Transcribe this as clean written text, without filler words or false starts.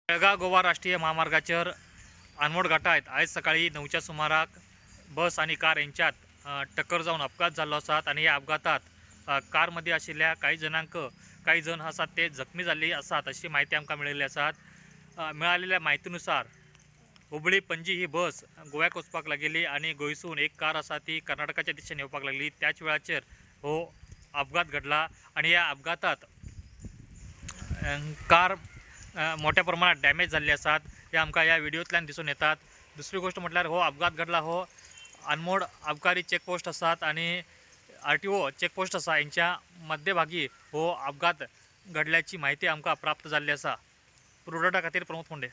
बेळगाव गोवा राष्ट्रीय महामार्गाचेर आनमोड घाटांत आयज सकाळीं 9च्या सुमाराक बस आनी कार हेंच्यात टक्कर जावन अपघात जाल्लो आसात आनी ह्या अपघातात कार मदीं आशिल्ल्या कांय जणांक कांय जण आसात ते जखमी जाल्ली आसात अशी म्हायती आमकां मेळिल्ली आसात. मेळिल्ल्या म्हायतीनुसार हुबळी पणजी ही बस गोव्याक वचपाक लागिल्ली आनी गोंयसून एक कार आसा ती कर्नाटकाच्या दिशेन येवपाक लागली. त्याच वेळाचेर हो अपघात घडला आनी ह्या अपघातात कार मोठ्या प्रमाणात डॅमेज जाल्ली आसात हे आमकां ह्या व्हिडियोंतल्यान दिसून येतात. दुसरी गोश्ट म्हटल्यार हो अपघात घडला हो अनमोड अबकारी चेकपोस्ट आसात आनी RTO checkpost आसा हेंच्या मध्यभागी हो अपघात घडल्याची म्हायती आमकां प्राप्त जाल्ली आसा. पुरवठा खातीर प्रमोद फोंडे.